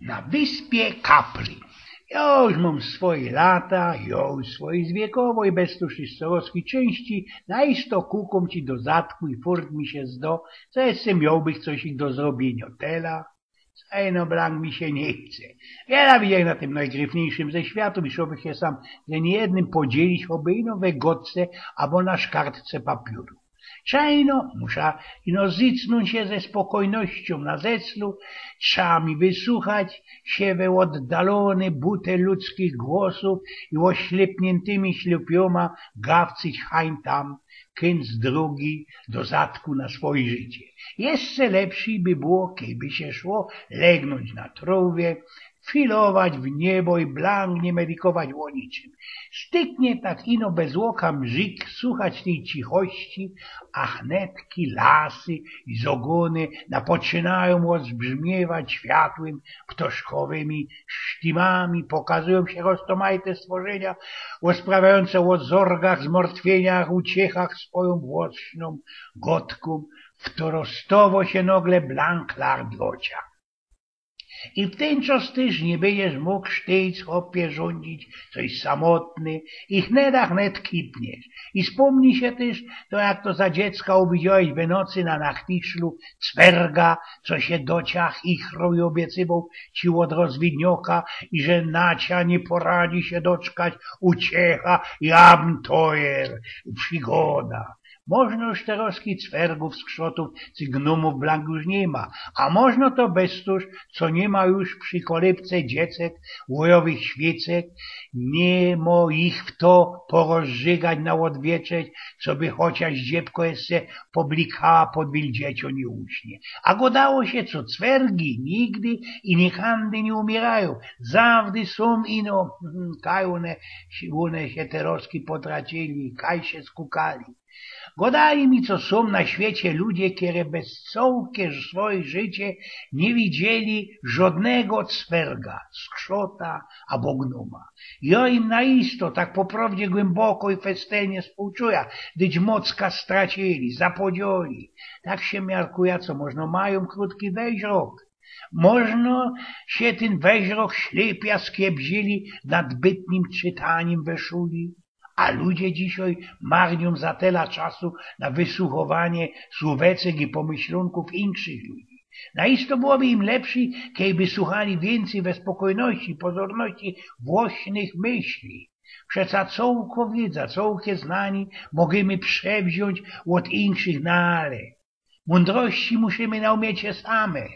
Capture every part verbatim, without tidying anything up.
Na wyspie Capri. Jŏ już mōm swoje lata, jŏ już swoje zwiekowo i bez to wszystko rozki czyńści, na isto kukōm ci do zadku i furt mi sie zdo, co jeszcze miołbych coś ich do zrobiynio. Tela, co ino blank mi sie niy chce. Wiela widziałech na tym nojgryfniyjszym ze światu i szło by sie sam ze niejednym podzielić, choby ino we godce abo na szkartce papiōru. Trzeba ino, musza ino zycnōńć sie ze spokojnościōm na zeclu, trzeba mi wysuchać sie we ôddalōny butel ludzkich głosōw i ôślepniyntymi ślepiōma gawcyć hań tam, kync drugi do zadku na swoje życie. Jeszcze lepszyj by było, kejby sie szło legnōńć na trōwie, filować w niebo i blank niy medykować ô niczym. Styknie tak ino bez ôka mrzik suchać tyj cichości, a hnetki lasy i zogōny napoczynajōm ôzbrzmiewać światłym, ptoszkowymi sztimami, pokazujōm sie roztōmajte stworzynia, ôsprawiajōnce ô zorgach, zmartwieniach, uciechach swojōm włosnōm godkōm, w to roztowo sie nogle blank lard w ôczach. I w tyn czas tyż niy bydziesz mōg sztyjc, chopie, rzuńdzić coś samotny i hneda hnet kipniesz. I spōmni sie tyż to, jak to za dziecka uwidziałeś we nocy na nachtiszlu cwerga, co sie do cia chichroł i ôbiecywoł ci ôd rozwidnioka i że na cia niy poradzi sie doczkać uciecha i abenteuer, przygoda. Można już terŏzki cwergōw, skrzotōw, cygnōmōw blank już niy ma, a można to bez to, co niy ma już przi kolybce dziecek, ôjowych świycek, niy mo ich w to porozrzygać na ôdwieczeć, coby chociaż zdziebko jeszcze poblikała pod wildzieciōm i uśnie. A godało sie, co cwergi nigdy i nikady niy umiyrają, zawdy sōm ino, kaj ône, ône sie terŏzki potracili, kaj sie skukali. Godali mi, co sōm na świecie ludzie, kere bez cołkie swoje życie niy widzieli żodnego cwerga, skrzota abo gnōma. Jŏ im na isto, tak po prŏwdzie, głymboko i festelnie współczuja, dyć mocka stracili, zapodzioli. Tak sie miarkuja, co można majōm krōtki weźrok. Można sie tyn weźrok ślepia skiepzili nad bytnym czytanim we szuli. A ludzie dzisiej marniōm za tela czasu na wysuchowanie słōweczek i pōmyślōnkōw inkszych ludzi. Na isto byłoby im lepszyj, kejby suchali wiyncyj we spokojności, pozorności własnych myśli. Przeca cołko wiedza, cołkie znanie możymy przewziōńć ôd inkszych, no ale mōndrości musimy naumieć sie same.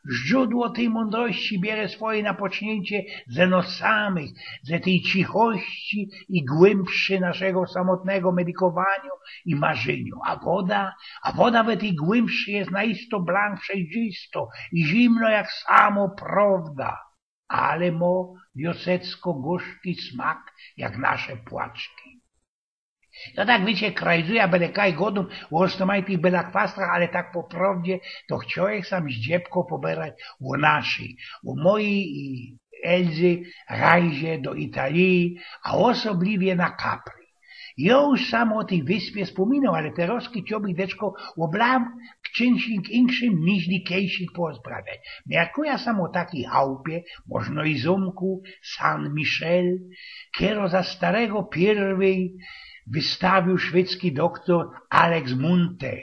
Źdrzōdło tyj mōndrości biere swoje napoczniyncie ze nos samych, ze tyj cichości i głymbszy naszego samotnego medykowanio i marzyniŏ. A woda, a woda we tyj głymbszy je na isto blank przejrzisto i zimno jak samo prŏwda. Ale mo wiosecko gorzki smak jak nasze płaczki. To tak, wiycie, krajzuja bele kaj, godōm ô roztōmajtych belakwastrach, ale tak po prŏwdzie to chciołech sam zdziebko poberać ô naszyj, ô mojij i Elzy rajzie do Italii, a ôsobliwie na Capri. Jŏ już sam ô tyj wyspie spōminoł, ale terŏzki chciołbych deczko ô blank czymś inkszym niźli kejsik porozprawiać. Miarkuja sam ô takij chałpie, można i zōmku, San Michel, kerŏ za starego piyrwyj wystawiōł szwedzki doktor Alex Munthe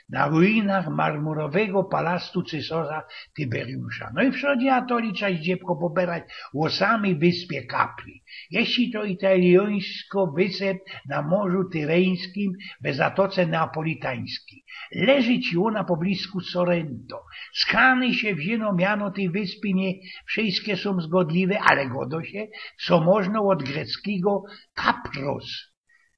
na ruinach marmurowego palastu cysŏrza Tyberiusza. No i w przodzie atoli trza zdziebko poberać ô samyj wyspie Capri. Jeździ to italiōńsko wysep na Morzu Tyryńskim, we Zatoce Neapolitańskij. Leży ci ôna poblisku Sorrento. Skany sie wziyno miano tyj wyspie niy wszyjske sōm zgodliwe, ale godo sie, co można ôd greckigo kapros,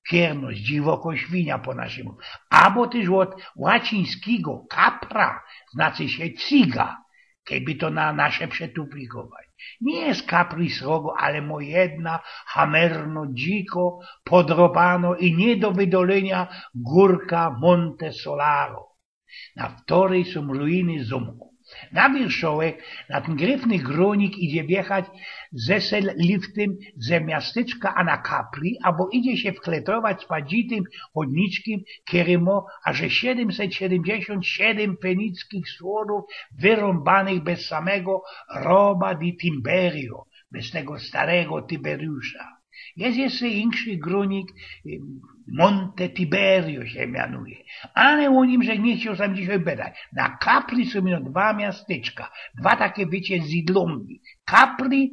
pierno, dziwoko, świnia po naszymu, abo tyż ôd łacińskigo capra, znaczy sie cyga, kejby to na nasze przetupikować. Niy je Capri srogo, ale mo jedna hamerno, dziko podrobano i niy do wydolynia gōrka Monte Solaro, na ftoryj sōm ruiny zōmku. Na wierzchołek, na tyn gryfny gronik idzie wjechać ze sel liftym ze miasteczka Anacapri, abo idzie sie wkletrować z padzitym chodniczkiym, kery mo aże siedymset siedymdziesiōnt siedym fenickich słodōw wyrōmbanych bez samego Roba di Tiberio, bez tego starego Tiberiusza. Jest jeszcze inszy gronik, Monte Tiberio sie mianuje. Ale ô nim żech niy chcioł sam dzisiej bedać. Na Capri sōm ino dwa miasteczka, dwa take, wiycie, zidlōnki. Capri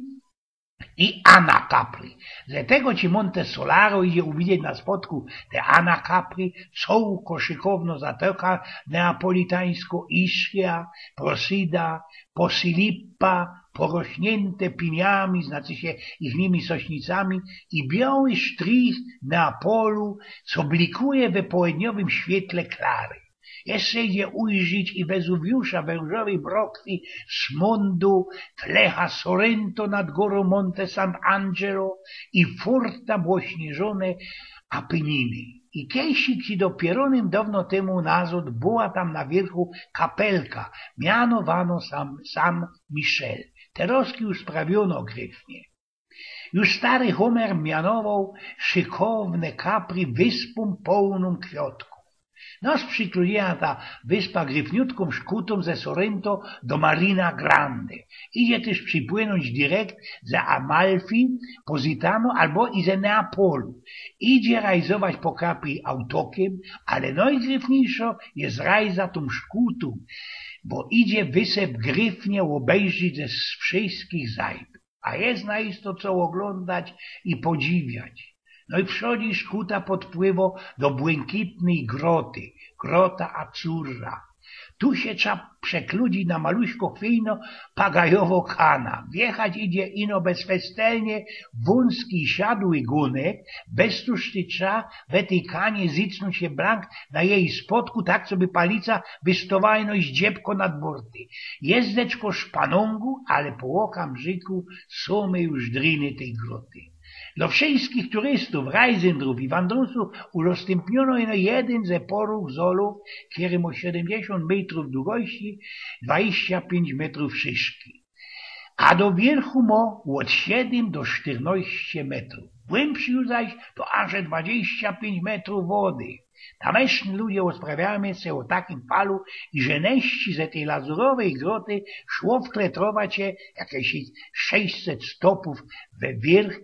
i Anacapri. Ze tego ci Monte Solaro idzie uwidzieć na spodku te Anacapri, cołko szykowno zatoka neapolitańsko, Ischia, Procida, Posilippa, porośniynte piniami, znaczy sie ichnymi sośnicami, i bioły sztrich Neapolu, co blikuje we połedniowym świetle klary. Jeszcze idzie ujrzeć i Wezuwiusza we rōżowyj brokwi z Mondu, tlecha Sorrento nad gorōm Monte Sant'Angelo i furta błośnieżōne Apeniny. I kejsik ci dopieronym downo tymu nazod była tam na wiyrchu kapelka, mianowano sam San Michel. Terozki już sprawiono gryfnie. Już stary Homer mianowoł szykowne Capri wyspōm połnōm kwiotku. Nos przikluja ta wyspa gryfniutkōm szkutōm ze Sorrento do Marina Grande. Idzie tyż przipłynōńć direkt ze Amalfi, Positano abo i ze Neapolu. Idzie rajzować po Capri autokiym, ale nojgryfniejszo jest rajza tōm szkutōm, bo idzie wysyp gryfnie ôbejrzeć ze wszyskich zajp. A jest na isto co ôglōndać i podziwiać. No i przodzi szkuta podpływo do błynkitnyj groty, Grota Azzurra. Tu sie trza przekludzić na maluśko chwijno pagajowo kana. Wjechać idzie ino bez festelnie wōnski siadły gunek, bez tuż ty trza we tyj kanie zicnōńć sie blank na jeji spodku, tak coby palica wystowała ino ździebko nad burty. Jezdeczko szpanōngu, ale po ôkam brzykōm sōmy już driny tyj groty. Dlo wszyskich turystōw, rajzendrōw i wandrusōw udostōmpniono ino jedyn ze porōch zolōw, kery mo siedymdziesiōnt mejtrōw dugości, dwadziścia piyńć metrōw szyszki. A do wiyrchu mo ôd siedym do sztyrnojście metrōw. Głymszy zaś to aże dwadziścia piyńć metrōw wody. Tamyszny ludzie ôsprawiają sie ô takim falu, iże neszci ze tyj lazurowyj groty szło wkletrować sie jakeś sześćset stopōw we wiyrch,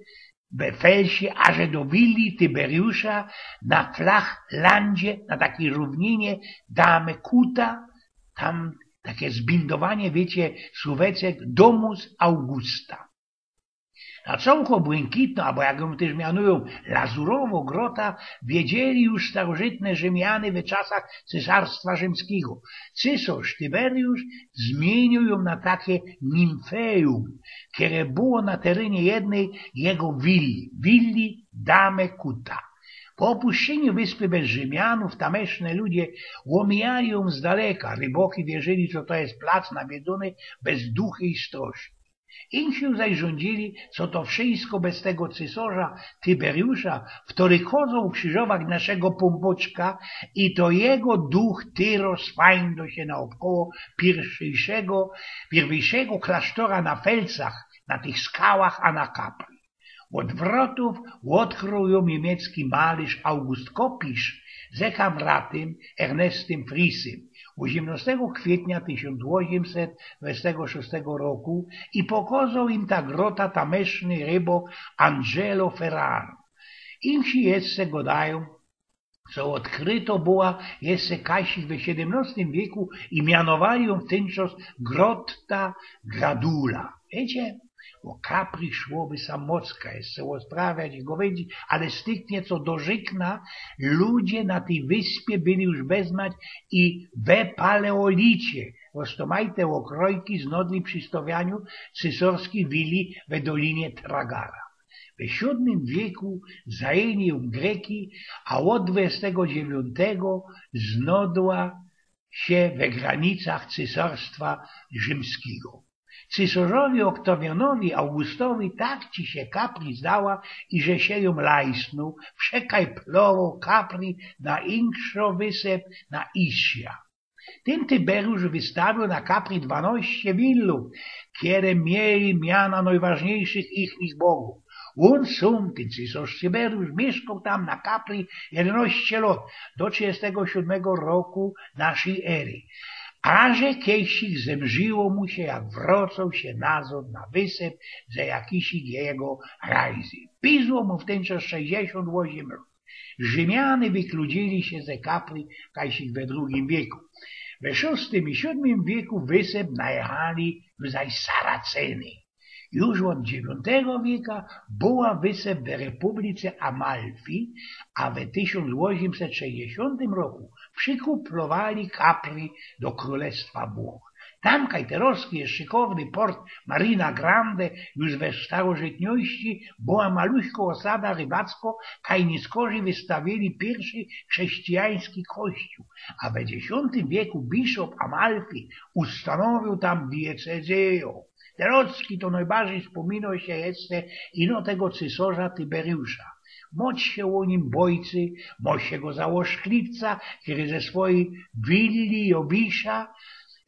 we felsie, aże do willi Tiberiusza na Flachlandzie, na takij rōwniny Dame Kuta, tam take zbindowanie, wiycie, słōweczek Domus Augusta. Na cołko błynkitno, abo jak jōm tyż mianujōm, lazurowo grota, wiedzieli już starożytne Rzymiany we czasach Cysarstwa Rzymskigo. Cysŏrz Tiberiusz zmiyniōł jōm na take nimfeum, kere było na terenie jednej jego willi, willi Dame Kuta. Po ôpuszczyniu wyspy bez Rzymianōw tamyszne ludzie ômijali jōm z daleka. Ryboki wierzyli, że to je plac nawiedzōny bez duchy i stroszi. Insi zaś rządzili, co to wszysko bez tego cysŏrza Tiberiusza, ftory kozoł ukrzyżować naszego Pōnbōczka i to jego duch tyro swajndo sie naôbkoło pierwyjszego, pierwyjszego klasztora na felcach, na tych skałach, a na Capri. Ôd wrotōw ôdkroł jōm niymiecki malyrz August Kopisz ze kamratym Ernestym Frisym ôziymnŏstego kwietnia tysiōnc ôziymset dwudziestego szōstego roku i pokozoł im ta grota tamyszny rybŏk Angelo Ferraro. Insi jeszcze godajōm, co ôdkryto była jeszcze kajsik we siedymnŏstym wieku i mianowali jōm w tyn czas Grotta Gradula. Wiycie? Ô Capri szło by sam mocka jeszcze ôsprawiać i gowydzić, ale styknie co do Rzykna, ludzie na tyj wyspie byli już beznać i we paleolicie. Roztōmajte ôkrojki znodli przi stŏwianiu cysŏrskij willi we dolinie Tragara. We siōdmym wieku zajyni jōm Greki, a ôd dwudziestego dziewiōntego znodła sie we granicach Cysarstwa Rzymskigo. Cysŏrzowi Ôktawianowi Augustowi tak ci sie Capri zdała, iże sie jōm lajsnōł, przekajplowoł Capri na inkszŏ wysyp, na Ischia. Tyn Tyberiusz wystawiōł na Capri dwanŏście willōw, kere mieli miana nojważniyjszych ichnych bogōw. Ôn sōm, tyn cysŏrz Tyberiusz, miyszkoł tam na Capri jedynŏście lŏt, do trzidziestego siōdmego roku naszyj ery. A że kejsik zemrziło mu sie, jak wrŏcoł sie nazŏd na wysyp ze jakisik jego rajzy. Pizło mu wtynczŏs sześćdziesiōnt ôziym lŏt. Rzymiany wykludzili sie ze Capri kajsik we drugim wieku. We szōstym i siōdmym wieku wysyp najechali zaś Saracyny. Już ôd dziewiyntego wieka była wysyp we Republice Amalfi, a we tysiōnc ôziymset sześćdziesiōntym roku przikiplowali Capri do Krōlestwa Włoch. Tam, kaj terŏzki je szykowny port Marina Grande, już we starożytności była maluśkŏ ôsada rybacko, kaj niyskorzij wystawiyli piyrszy chrześcijański kościōł, a we dziesiōntym wieku biszop Amalfi ustanowiył tam diocezyjõ. Terŏzki to nojbardzij spōminŏ sie jeszcze ino tego cysŏrza Tyberiusza. Mŏt sie ô nim bojcy, mŏt sie go za ôszkliwca, kery ze swojij willi Jowisza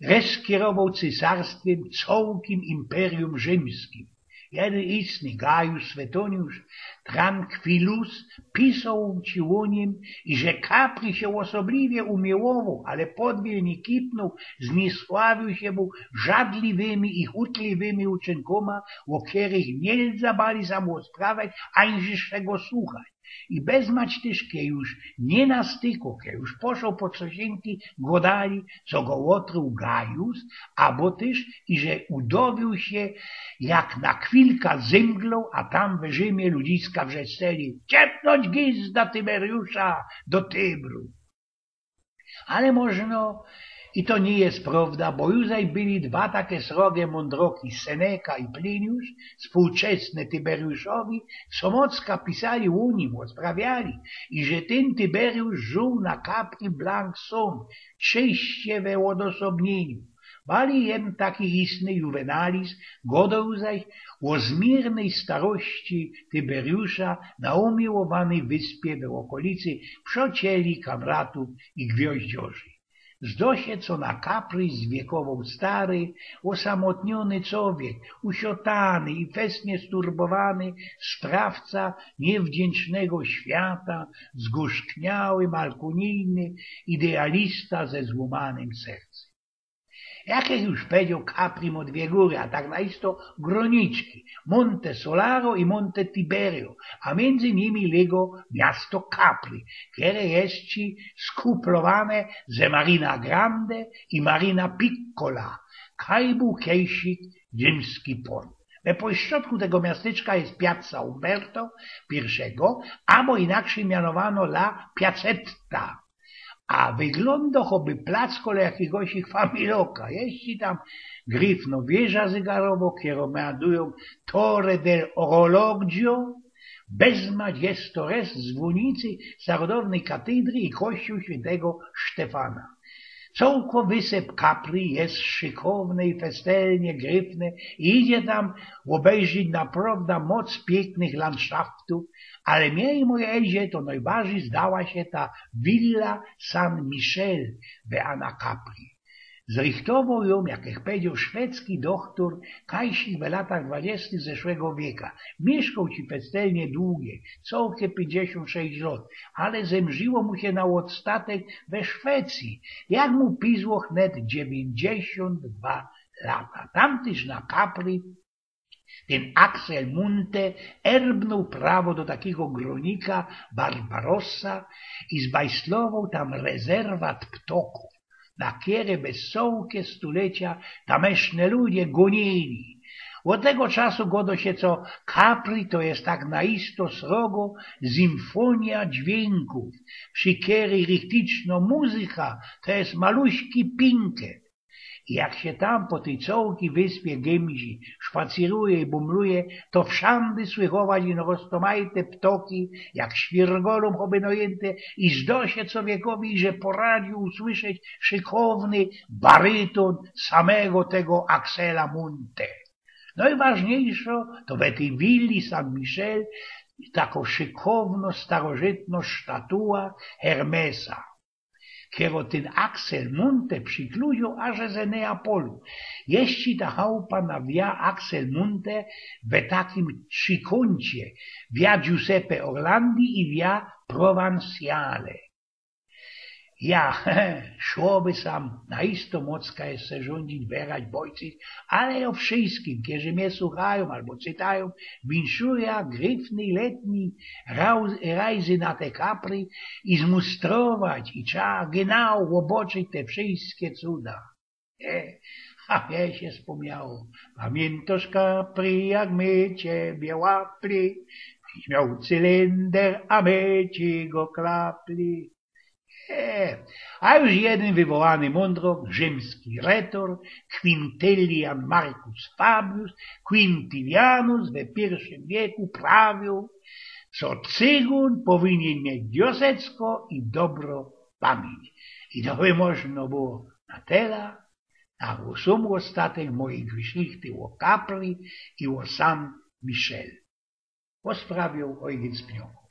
reskierowoł cysarstwym cołkim imperium rzymskim. Jedyn istny Gajus Swetoniusz Tranquilus pisoł ci ô nim, iże Capri sie ôsobliwie umiyłowoł, ale podwil niy kipnōł, zniysławiōł sie bōł żadliwymi i chutliwymi uczynkōma, ô kerych niy lza bali sam ôsprawiać, ani sie go słuchać. I bezmać tyż, kej już niy na styku, kej już poszoł po cosinki, godali, co go ôtruł Gajus, abo tyż, iże udowiył sie jak na chwilka zymglōł, a tam we Rzymie ludziska wrzeszczeli: „Ciepnōńć gizda Tyberiusza do Tybru”. Ale możno i to niy jest prowda, bo już zaś byli dwa take srogie mōndroki, Seneca i Pliniusz, współczesne Tyberiuszowi, co mocka pisali ô nim, ôsprawiali, iże tyn Tyberiusz żōł na Capri Blanc Sōm, czyście we ôdosobniyniu. Bali jedyn taki istny Juvenalis godoł zaś ô zmiernyj starości Tyberiusza na umiyłowanyj wyspie we ôkolicy przocieli, kamratōw i gwiŏździorzy. Zdo sie, co na Capri zwiykowoł stary, ôsamotniōny cowiek, usiotany i festnie sturbowany sprawca niywdziyncznego świata, zgorzkniały, malkōnijny idealista ze złōmanym sercym. Jak żech już powiedzioł, Capri mŏ dwie gōry, a tak na isto grōniczki: Monte Solaro i Monte Tiberio, a miyndzy nimi lygo miasto Capri, kere je ci skuplowane ze Marina Grande i Marina Piccola, kaj bōł kejsik rzymski port. We pośrodku tego miasteczka jest Piazza Umberto Piyrszego, abo inaczyj mianowano La Piazzetta. A wyglōndo, choby plac kole jakigoś familoka. Jest ci tam gryfno wieża zygarowo, kerōm mianujōm Torre del Orologio. Bezmać jest to rest zwōnicy starodownyj katedry i kościōł świyntego Sztefana. Cołko wysyp Capri jest szykowne i festelnie gryfne i idzie tam ôbejrzeć naprŏwdã moc piyknych landszaftōw, ale mie i mojej Elzie to nojbardzij zdała sie ta Villa San Michel we Anacapri. Zrychtowoł jōm, jak żech powiedzioł, szwedzki dochtor, kajsik we latach dwudziestych zeszłego wieka. Miyszkoł ci festelnie dugo, cołkie piyńćdziesiōnt sześć lŏt, ale zemrziło mu sie na ôdstatek we Szwecyji, jak mu pizło wnet dziewiyńćdziesiōnt dwa lata. Tam tyż na Capri tyn Axel Munthe erbnōł prawo do takigo grōnika Barbarossa i zbajslowoł tam rezerwat ptokōw, na kere bez cołkie stulecia tamyszne ludzie gōnili. Ôd tego czasu godo sie, co Capri to jest tak na isto srogo symfōnija dźwinkōw, przi kerej rychticzno muzyka to jest maluśki pinket. I jak sie tam po tyj cołkij wyspie gymzi, szpacyruje i bumluje, to wszandy słychować ino roztōmajte ptoki, jak świrgolōm choby nojynte, i zdo sie cowiekowi, że poradzi usłyszeć szykowny barytōn samego tego Axela Munthe. Nojważniyjszo to we tyj willi San Michel tako szykowno starożytno sztatua Hermesa. kero tyn Axel Munte przikluziōł aże ze Neapolu. Jeszcze ta chałupa nawiya Axel Munte we takim trzikōncie, via Giuseppe Orlandi i via Provinciale. Ja, szło by sam na isto mocka jeszcze rzōndzić, werać, bojcić, ale o wszyskim, kerzy mie suchajōm abo czytajōm, winszuja gryfny letni rau- rajzy na te Capri i zmustrować i trzeba genau ôboczyć te wszyskie cuda. E, a mie sie spōmniało, pamiyntosz Capri, jak my ciebie łapli, miał cylynder, a my ci go klapli. E, a już jedyn wywołany mōndrok, rzymski retor, Quintilian Marcus Fabius Quintilianus we piyrszym wieku prawiōł, co cygōn powinien mieć wiosecko i dobro pamiyńć. I to by można było na tela, a o sōm ôstatek mojej gryszlichty o Capri i o San Michel. Posprawiōł ojciec Pniok.